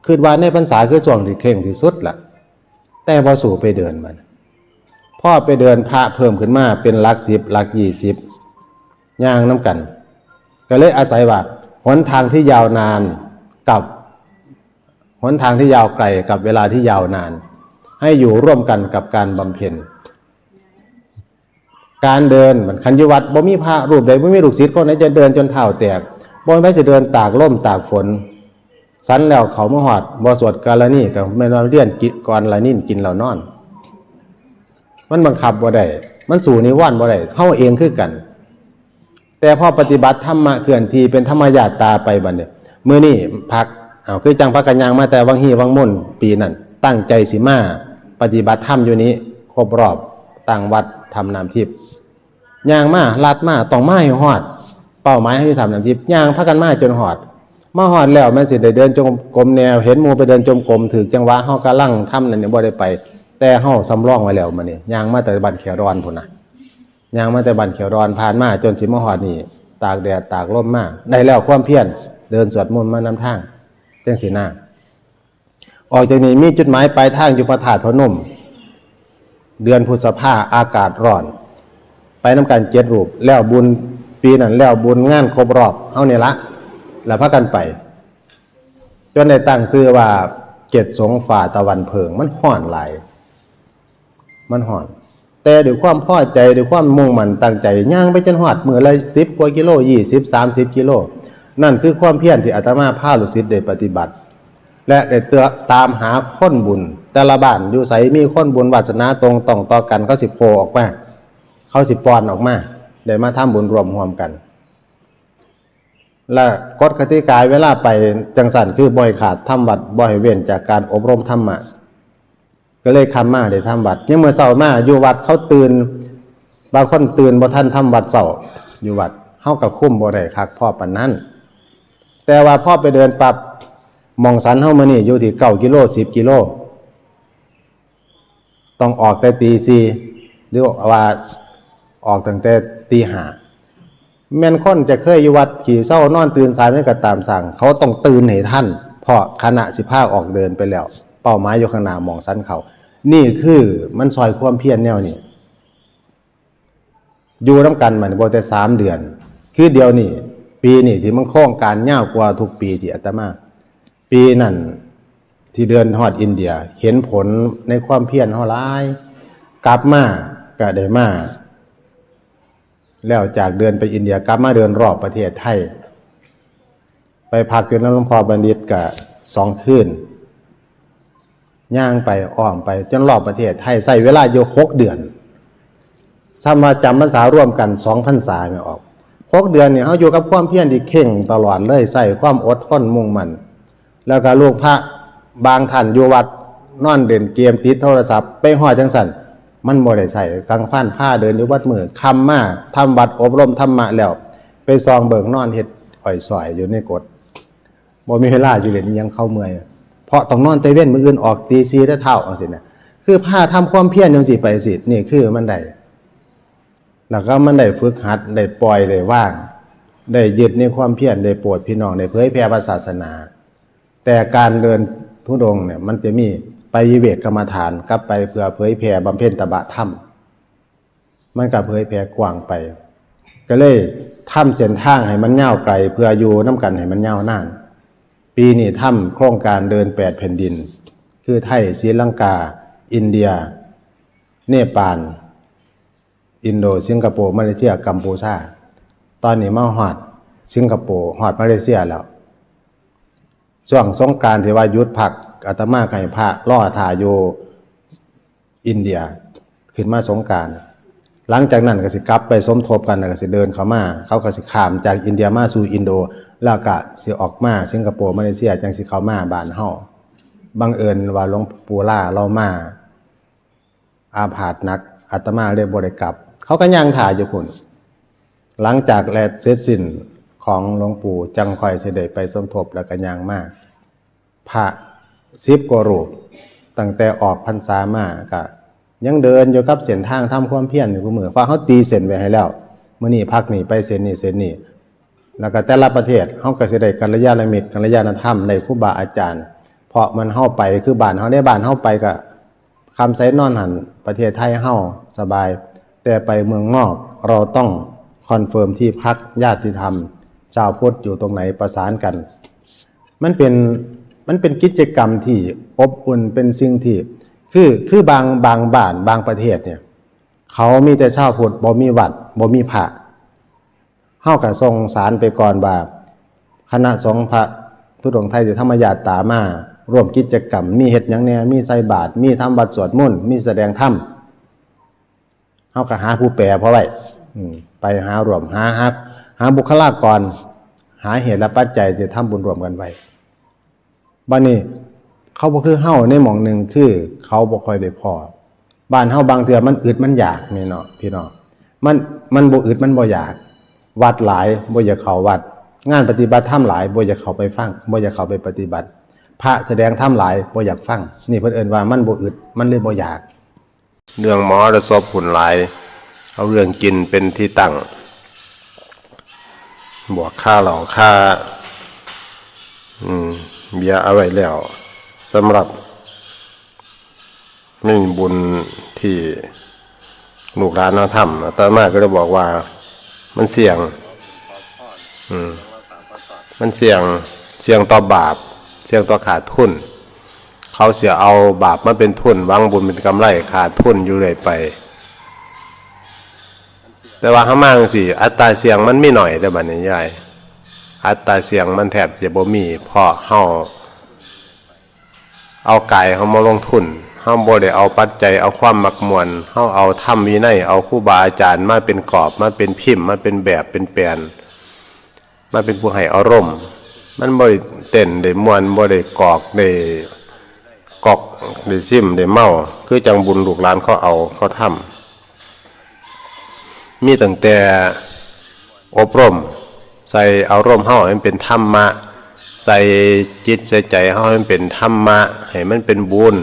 คิดว่าในพรรษาคือช่วงที่เคร่งที่สุดล่ะ แต่บ่สู้ไปเดินบัดนี้ พอไปเดินพระเพิ่มขึ้นมาเป็นหลักสิบ หลักยี่สิบ ย่างนำกัน ก็เลยอาศัยว่า หนทางที่ยาวนานกับ หนทางที่ยาวไกลกับเวลาที่ยาวนาน ให้อยู่ร่วมกันกับการบำเพ็ญ การเดิน มันคันอยู่วัดบ่มีพระรูปใด บ่มีลูกศิษย์คนไหนจะเดินจนเท้าแตก บ่แม่นสิเดินตากลมตากฝน สันแล้วเขามาฮอด บ่สวดกาลานีก็แม่นว่าเรียนกินก่อนละนินกินแล้วนอน มันบังคับบ่ได้ มันสู้นิวรณ์บ่ได้ เฮาเองคือกัน แต่พอปฏิบัติธรรมะเคลื่อนที่เป็นธรรมญาตราไปบัดนี้ มื้อนี้พัก เอา คือจังพากันย่างมาแต่วังฮีวังม่นปีนั้น ตั้งใจสิมาปฏิบัติธรรมอยู่นี้ ครบรอบตั้งวัดถ้ำน้ำทิพย์ ย่างมา ลัดมา ต้องมาให้ฮอด เป้าหมายให้อยู่ถ้ำน้ำทิพย์ ย่างพากันมาจนฮอด มาฮอดแล้วแม่นสิได้เดินจงกรมแนว เห็นหมู่ไปเดินจงกรม ถืกจังหวะ เฮากำลังทำนั่นนี่บ่ได้ไป แต่เฮาสำรองไว้แล้วมื้อนี้ ย่างมาแต่บ้านแขดอนพุ้นน่ะ ย่างมาแต่บ้านแขดอน ผ่านมาจนสิมาฮอดนี่ ตากแดดตากลมมา ได้แล้วความเพียร เดินสวดมนต์มานำทาง จั่งซี้นะ ออกจากนี้มีจุดหมายปลายทางอยู่พระธาตุพนม เดือนพฤษภาอากาศร้อน ไปนำกันเจ็ดรูป แล้วบุญปีนั้นแล้วบุญงานครบรอบเฮานี่ละ แล้วพากันไป จนได้ตั้งชื่อว่าเจ็ดสงฝ่าตะวันเพิ่ง มันฮ้อนหลาย มันฮ้อน แต่ด้วยความพอใจ ด้วยความมุ่งมั่นตั้งใจ ย่างไปจนฮอดมื้อละสิบกว่ากิโล ยี่สิบ สามสิบกิโล นั่นคือความเพียรที่อาตมาพาลูกศิษย์ได้ปฏิบัติ และได้เตื้อตามหาคนบุญ แต่ละบ้านอยู่ไสมีคนบุญวาสนาตรงต้องต่อกัน เขาสิโผล่ออกมา เขาสิป่อนออกมา ได้มาทำบุญร่วมร่วมกัน และกฎกติกาเวลาไปจังซั่น คือบ่ให้ขาดทำวัด บ่ให้เว้นจากการอบรมธรรมะ ก็เลยค่ำมาได้ทำวัด ยามมื้อเช้ามาอยู่วัดเขาตื่น บางคนตื่นบ่ทันทำวัดเช้า อยู่วัด เฮาก็คุมบ่ได้คักพอปานนั้น แต่ว่าพอไปเดินปั๊บ หม่องสันเฮามื้อนี้อยู่ที่เก้ากิโล สิบกิโล ต้องออกแต่ตีสี่ หรือว่าออกตั้งแต่ตีห้า แม่นคนจะเคยอยู่วัดขี้เซานอนตื่นสายมันก็ตามสั่ง เขาต้องตื่นให้ทัน เพราะคณะสิพาออกเดินไปแล้ว เป้าหมายอยู่ข้างหน้าหม่องสันเขา นี่คือมันซอยความเพียรแนวนี้ อยู่นำกันมานี่บ่แต่สามเดือน คือเดี๋ยวนี้ ปีนี้ที่มันโครงการยาวกว่าทุกปีที่อาตมา ปีนั้นที่เดินฮอดอินเดีย เห็นผลในความเพียรเฮาหลาย กลับมาก็ได้มา แล้วจากเดินไปอินเดีย กลับมาเดินรอบประเทศไทย ไปพักอยู่นำหลวงพ่อบัณฑิตก็สองคืน ย่างไปอ้อมไปจนรอบประเทศไทย ใช้เวลาอยู่หกเดือน ซ้ำว่าจำพรรษาร่วมกันสองพรรษาแม่นออก หกเดือนนี่เฮาอยู่กับความเพียรที่เคร่งตลอดเลย ใช้ความอดทนมุ่งมั่น แล้วก็ลูกพระบางท่านอยู่วัดนอนเล่นเกมติดโทรศัพท์ ไปฮอดจังซั่น มันบ่ได้ใช้ กลางวันพาเดินอยู่วัดมื้อ ค่ำมาทำวัดอบรมธรรมะแล้ว ไปส่องเบิ่งนอนเฮ็ดอ้อยสอยอยู่ในกด บ่มีเวลาสิเล่นอิหยัง เขาเมื่อย เพราะต้องนอนแต่เว็น มื้ออื่นออกตีสี่แต่เช้าจังซี่นะ คือพาทำความเพียรจังซี่ไปสิ นี่คือมันได้ แล้วก็มันได้ฝึกหัด ได้ปล่อย ได้วาง ได้ยึดในความเพียร ได้โปรดพี่น้อง ได้เผยแผ่พระศาสนา แต่การเดินธุดงค์เนี่ย มันจะมีไปวิเวกกรรมฐาน กับไปเพื่อเผยแผ่บำเพ็ญตบะธรรม มันก็เผยแผ่กว้างไป ก็เลยทำเส้นทางให้มันยาวไกล เพื่ออยู่นำกันให้มันยาวนาน ปีนี้ทำโครงการเดินแปดแผ่นดิน คือไทย ศรีลังกา อินเดีย เนปาล อินโด สิงคโปร์ มาเลเซีย กัมพูชา ตอนนี้มาฮอดสิงคโปร์ ฮอดมาเลเซียแล้ว ช่วงสงกรานต์ที่ว่าหยุดพัก อาตมาก็ให้พระรอถ่าอยู่อินเดีย ขึ้นมาสงกรานต์ หลังจากนั้นก็สิกลับไปสมทบกัน แล้วก็สิเดินเข้ามา เขาก็สิข้ามจากอินเดียมาสู่อินโด แล้วก็สิออกมาสิงคโปร์ มาเลเซีย จั่งสิเข้ามาบ้านเฮา บังเอิญว่าหลวงปู่ล่าลาวมา อาพาธหนัก อาตมาเลยบ่ได้กลับ เขาก็ย่างถ่าอยู่พุ้น หลังจากแลเสร็จสิ้นของหลวงปู่ จั่งค่อยสิได้ไปสมทบ แล้วก็ย่างมา พระสิบกว่ารูป ตั้งแต่ออกพรรษามาก็ยังเดินอยู่กับเส้นทางทำความเพียรอยู่คุมื้อ เพราะเขาตีเส้นไว้ให้แล้ว มื้อนี้พักนี่ไปเส้นนี้เส้นนี้ แล้วก็แต่ละประเทศเขาก็สิได้กัลยาณมิตร กัลยาณธรรม ได้ครูบาอาจารย์ เพราะมันเฮาไปคือบ้านเฮา ในบ้านเฮาไปก็ คำไสนอนหั้น ประเทศไทยเฮาสบาย แต่ไปเมืองนอกเราต้องคอนเฟิร์มที่พัก ญาติธรรม ชาวพุทธอยู่ตรงไหนประสานกัน มันเป็น มันเป็นกิจกรรมที่อบอุ่น เป็นสิ่งที่ คือ คือบาง บางบ้าน บางประเทศเนี่ย เขามีแต่ชาวพุทธ บ่มีวัด บ่มีพระ เฮาก็ส่งสารไปก่อนว่า คณะสงฆ์พระธุดงค์ไทยจะธรรมญาตรามาร่วมกิจกรรม มีเฮ็ดหยังแหน่ มีใส่บาตร มีทำวัดสวดมนต์ มีแสดงธรรม เฮาก็หาผู้แปลพอไว้ อืม ไปหาร่วม หา หา หาบุคลากร หาเหตุและปัจจัยที่ทำบุญร่วมกันไว้ บัดนี้เขาบ่คือเฮาในหม่องหนึ่ง คือเขาบ่ค่อยได้พ้อ บ้านเฮาบางเทื่อมันอึดมันอยากนี่เนาะพี่น้อง มัน มันบ่อึดมันบ่อยาก วัดหลายบ่อยากเข้าวัด งานปฏิบัติธรรมหลายบ่อยากเข้าไปฟัง บ่อยากเข้าไปปฏิบัติ พระแสดงธรรมหลายบ่อยากฟัง นี่เพิ่นเอิ้นว่ามันบ่อึด มันเลยบ่อยาก เรื่องมหรสพหุ้นหลาย เอาเรื่องกินเป็นที่ตั้ง บวกค่าเหล้าค่า อืม เบียร์เอาไว้แล้ว สำหรับ ไม่มีบุญที่ลูกหลานเราทำ อาตมาก็เลยบอกว่ามันเสี่ยง อืม มันเสี่ยง เสี่ยงต่อบาป เสี่ยงต่อขาดทุน เขาเสียเอาบาปมาเป็นทุน หวังบุญเป็นกำไร ขาดทุนอยู่เรื่อยไป แต่ว่าเฮามาจั่งซี้ อัตราเสี่ยงมันมีหน่อยเด้อบัดนี้ยาย อัตราเสี่ยงมันแทบจะบ่มี เพราะเฮาเอากายเฮามาลงทุน เฮาบ่ได้เอาปัจจัย เอาความมักม่วน เฮาเอาธรรมวินัย เอาครูบาอาจารย์มาเป็นกรอบ มาเป็นพิมพ์ มาเป็นแบบเป็นแปลน มาเป็นผู้ให้อารมณ์ มันบ่ได้เต้นได้ม่วน บ่ได้กอกได้กอกได้ซิมได้เมา คือจั่งบุญลูกหลานเขาเอาเขาทำ มีตั้งแต่อบรม ใส่อารมณ์เฮาให้มันเป็นธรรมะ ใส่จิตใส่ใจเฮาให้มันเป็นธรรมะ ให้มันเป็นบุญ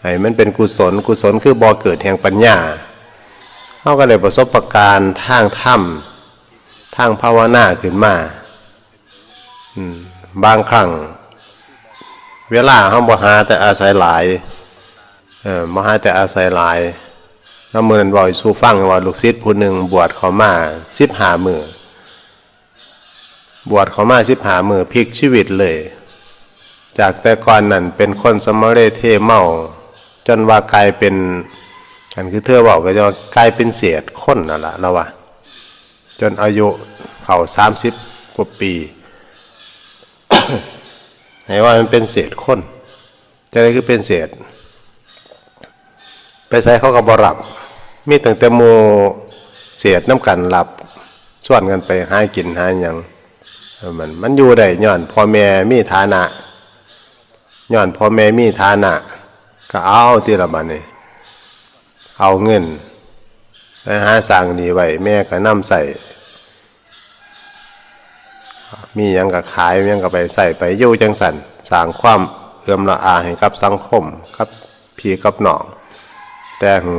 ให้มันเป็นกุศล กุศลคือบ่อเกิดแห่งปัญญา เฮาก็ได้ประสบการณ์ทางธรรม ทางภาวนาขึ้นมา อืม บางครั้ง เวลาเฮาบ่หาแต่อาศัยหลาย เออ บ่หาแต่อาศัยหลาย แล้วมื้อนั้นเว้าสู่ฟังว่าลูกศิษย์ผู้หนึ่งบวชเข้ามาสิบห้ามื้อ บวชเข้ามาสิบห้ามื้อพลิกชีวิตเลย จากแต่ก่อนนั้นเป็นคนสำมะเลเทเมา จนว่ากลายเป็น อันคือเธอเว้าก็จะว่ากลายเป็นเศษคนนั่นล่ะ ลาวว่า จนอายุเข้าสามสิบกว่าปี ให้ว่ามันเป็นเศษคน จั่งใดคือเป็นเศษ ไปไสเขาก็บ่รับ มีตั้งแต่หมู่เศษนำกันรับ ชวนกันไปหากินหาหยัง เออ มัน มันอยู่ได้ย้อนพ่อแม่มีฐานะ ย้อนพ่อแม่มีฐานะ ก็เอาติล่ะบัดนี้ เอาเงินไปหาสร้างหนี้ไว้ แม่ก็นำใช้ มีหยังก็ขาย มีหยังก็ไปใช้ไปอยู่จั่งซั้น สร้างความเอือมละอาให้กับสังคม กับพี่กับน้อง แต่หึง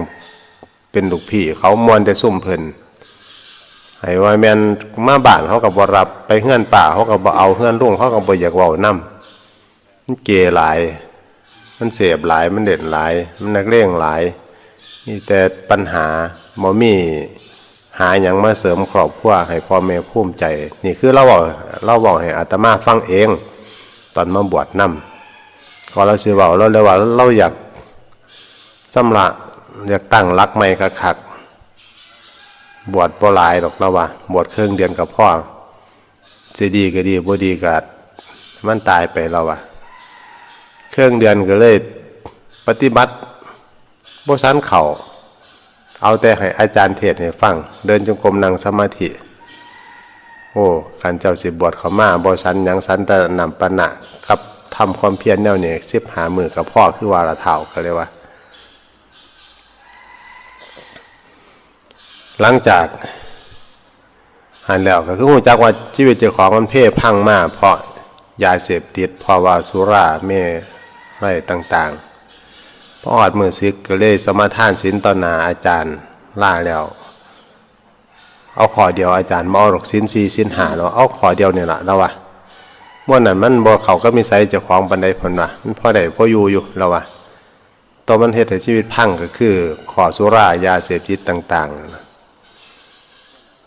เป็นลูกพี่เขาม่วนแต่ซุมเพิ่น ให้ว่าแม่นมาบ้านเขาก็บ่รับ ไปเฮือนป้าเขาก็บ่เอา เฮือนลุงเขาก็บ่อยากเว้านำ มันเกหลาย มันเสพหลาย มันเล่นหลาย มันนักเลงหลาย มีแต่ปัญหา บ่มีหาหยังมาเสริมครอบครัวให้พ่อแม่ภูมิใจ นี่คือลาวเว้า ลาวเว้าให้อาตมาฟังเอง ตอนมาบวชนำ ก่อนลาวสิเว้า ลาวเลยว่าลาวอยากชำระ อยากตั้งหลักใหม่คักๆ บวชบ่หลายดอก ลาวว่า บวชครึ่งเดือนก็พอ สิดีก็ดี บ่ดีก็มันตายไป ลาวว่า ครึ่งเดือนก็เลยปฏิบัติบ่สันเข้า เอาแต่ให้อาจารย์เทศน์ให้ฟัง เดินจงกรม นั่งสมาธิ โอ้ คันเจ้าสิบวชเข้ามา บ่สันหยัง สันแต่น้ำปานะกับทำความเพียรแนวนี้ สิบห้ามื้อก็พอ คือว่าละเฒ่า ก็เลยว่า หลังจากหั้นแล้วก็คือฮู้จักว่าชีวิตเจ้าของมันเพพังมาเพราะยาเสพติด เพราะว่าสุราเมรัยต่างๆ พอฮอดมื้อสึกก็เลยสมาทานศีลต่อหน้าอาจารย์ ลาแล้ว เอาข้อเดียว อาจารย์บ่เอาดอก ศีลสี่ ศีลห้า แล้ว เอาข้อเดียวนี่ล่ะ ลาวว่า ม่วนนั้นมันบ่เข้ากับนิสัยเจ้าของปานใด เพิ่นว่า มันพอได้พออยู่อยู่ ลาวว่า ตัวมันเฮ็ดให้ชีวิตพังก็คือข้อสุรา ยาเสพติดต่างๆ นั่นน่ะ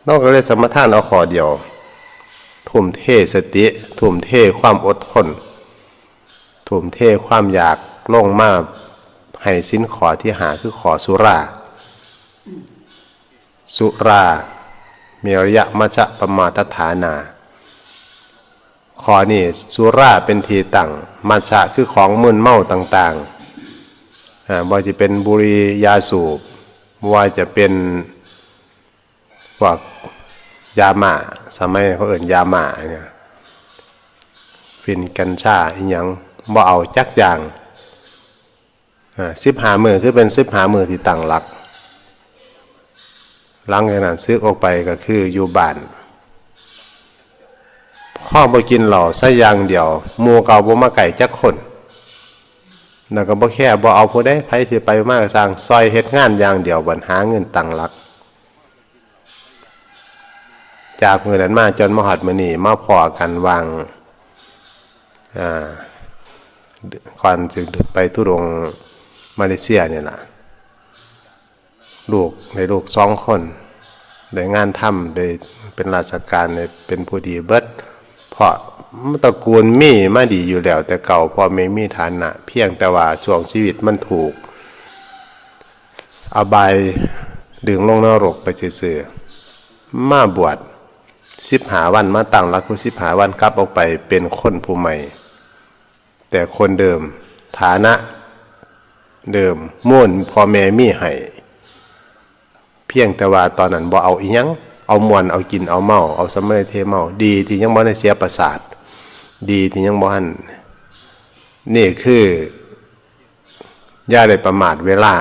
ลาวก็เลยสมาทานเอาข้อเดียว ทุ่มเทสติ ทุ่มเทความอดทน ทุ่มเทความอยากลงมาให้ศีลข้อที่ห้า คือข้อสุรา สุรา เมรยมัชฌะปมาทฐานา ข้อนี้สุราเป็นที่ตั้ง มัชฌะคือของมึนเมาต่างๆ อ่า บ่ว่าจะเป็นบุหรี่ ยาสูบ บ่ว่าจะเป็นพวกยาม่า สมัยเขาเอิ้นยาม่าเนี่ย ฝิ่น กัญชา อิหยัง บ่เอาจักอย่าง อ่า สิบห้ามื้อคือเป็นสิบห้ามื้อที่ตั้งหลัก หลังจากนั้นสึกออกไปก็คืออยู่บ้าน พอบ่กินเหล้าซะอย่างเดียว หมู่เก่าบ่มาใกล้จักคน แล้วก็บ่แคร์ บ่เอาผู้ใด ไผสิไปมาก็ซ่าง ซ่อยเฮ็ดงานอย่างเดียว บัดหาเงินตั้งหลัก จากมื้อนั้นมาจนมาฮอดมื้อนี้ มาพ้อกันหว่าง อ่า ก่อนสิไปธุดงค์ มาเลเซียนี่ล่ะ ลูกได้ลูกสองคน ได้งานทำ ได้เป็นราชการ ได้เป็นผู้ดีเบิด เพราะตระกูลมีมาดีอยู่แล้วแต่เก่า พ่อแม่มีฐานะ เพียงแต่ว่าช่วงชีวิตมันถูกอบายดึงลงนรกไปซื่อๆ มาบวชสิบห้าวัน มาตั้งหลักอยู่สิบห้าวัน กลับออกไปเป็นคนผู้ใหม่ แต่คนเดิม ฐานะเดิม มูลพ่อแม่มีให้ เพียงแต่ว่าตอนนั้นบ่เอาอิหยัง เอาม่วน เอากิน เอาเมา เอาสำเร็จเทเมา ดีที่ยังบ่ได้เสียประสาท ดีที่ยังบ่หัน นี่คือ อย่าได้ประมาทเวลา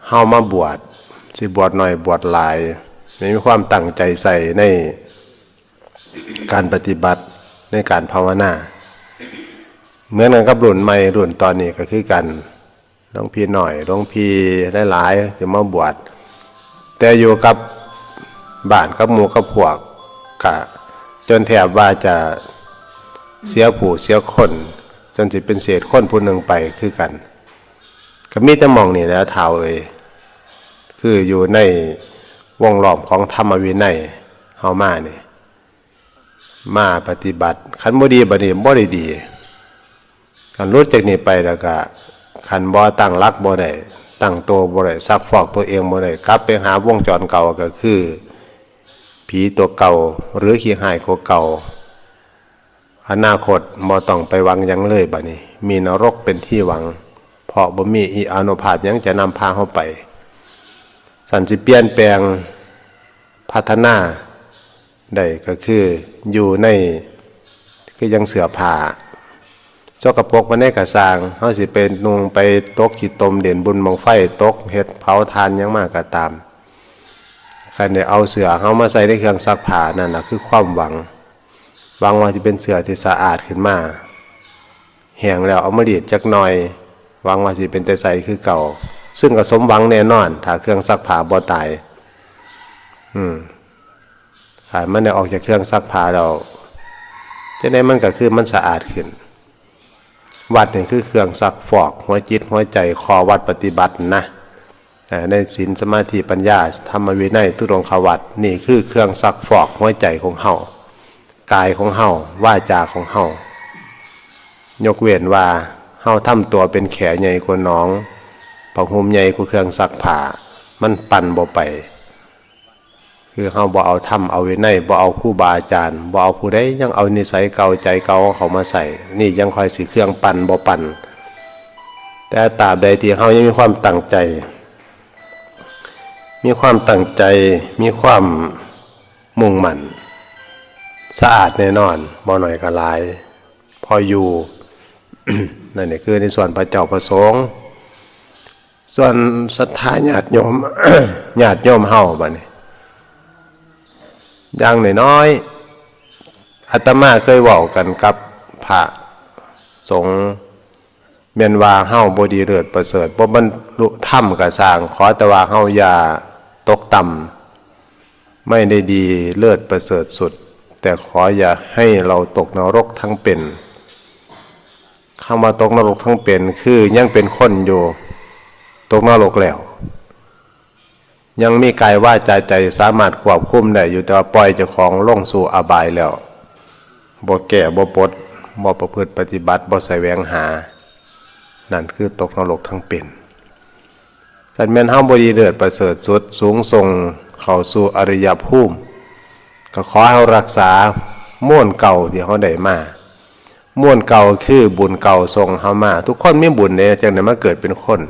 เฮามาบวช สิบวชหน่อยบวชหลาย ให้มีความตั้งใจใส่ในการปฏิบัติ ในการภาวนา เหมือนกันกับรุ่นใหม่ รุ่นตอนนี้ก็คือกัน หลวงพี่น้อย หลวงพี่หลายๆ จะมาบวช แต่อยู่กับบ้านกับหมู่กับพวก กะจนแทบว่าจะเสียผู้เสียคน จนสิเป็นเศษคนผู้หนึ่งไปคือกัน ก็มีแต่หม่องนี่แหละท้าวเอ๋ย คืออยู่ในวงล้อมของธรรมวินัยเฮามานี่ มาปฏิบัติ คันบ่ดีบัดนี้บ่ได้ดี คันหลุดจากนี้ไปแล้วก็ คันบ่ตั้งหลักบ่ได้ ตั้งตัวบ่ได้ ซักฟอกตัวเองบ่ได้ กลับไปหาวงจรเก่าก็คือ ผีตัวเก่า หรือขี้ฮ้ายกว่าเก่า อนาคตบ่ต้องไปหวังหยังเลยบัดนี้ มีนรกเป็นที่หวัง เพราะบ่มีอิอานุภาพหยังจะนำพาเฮาไป สันสิเปลี่ยนแปลง พัฒนาได้ก็คืออยู่ใน คือยังเสื้อผ้า สกปรกปานใดก็ซ่าง เฮาสิไปนุ่งไปตกขี้ตมเล่นบุญบั้งไฟ ตกเฮ็ดเผาถ่านหยังมาก็ตาม คันได้เอาเสื้อเฮามาใส่ในเครื่องซักผ้า นั่นล่ะคือความหวัง หวังว่าสิเป็นเสื้อที่สะอาดขึ้นมา แห้งแล้วเอามารีดจักหน่อย หวังว่าสิเป็นตาใสคือเก่า ซึ่งก็สมหวังแน่นอน ถ้าเครื่องซักผ้าบ่ตาย อืม ถ้ามันได้ออกจากเครื่องซักผ้าแล้ว จั่งใดมันก็คือมันสะอาดขึ้น วัดนี่คือเครื่องซักฟอกหัวจิตหัวใจ ข้อวัดปฏิบัตินะ อ่า ในศีลสมาธิปัญญา ธรรมวินัย ธุดงควัตร นี่คือเครื่องซักฟอกหัวใจของเฮา กายของเฮา วาจาของเฮา ยกเว้นว่าเฮาทำตัวเป็นแขใหญ่กว่าหนอง ผ้าห่มใหญ่กว่าเครื่องซักผ้า มันปั่นบ่ไป คือเฮาบ่เอาธรรมเอาวินัย บ่เอาครูบาอาจารย์ บ่เอาผู้ใด ยังเอานิสัยเก่าใจเก่าของเขามาใส่ นี่ยังค่อยสิเครื่องปั่นบ่ปั่น แต่ตราบใดที่เฮายังมีความตั้งใจ มีความตั้งใจ มีความมุ่งมั่น สะอาดแน่นอน บ่น้อยก็หลาย พออยู่ นั่นนี่คือในส่วนพระเจ้าพระสงฆ์ ส่วนศรัทธาญาติโยม ญาติโยมเฮาบัดนี้ อย่างน้อยๆ อาตมาเคยเว้ากันกับพระสงฆ์ แม่นว่าเฮาบ่ดีเลิศประเสริฐ บ่บรรลุธรรมก็ซ่าง ขอแต่ว่าเฮาอย่าตกต่ำ ไม่ได้ดีเลิศประเสริฐสุด แต่ขออย่าให้เราตกนรกทั้งเป็น คำว่าตกนรกทั้งเป็น คือยังเป็นคนอยู่ ตกนรกแล้ว ยังมีกายวาจาใจสามารถควบคุมได้อยู่ แต่ว่าปล่อยเจ้าของลงสู่อบายแล้ว บ่แก้ บ่ปลด บ่ประพฤติปฏิบัติ บ่แสวงหา นั่นคือตกนรกทั้งเป็น สันแม่นเฮาบ่ดีเลิศประเสริฐสุด สูงส่งเข้าสู่อริยภูมิ ก็ขอให้เฮารักษามูลเก่าที่เฮาได้มา มูลเก่าคือบุญเก่าส่งเฮามา ทุกคนมีบุญเด้ จั่งได้มาเกิดเป็นคน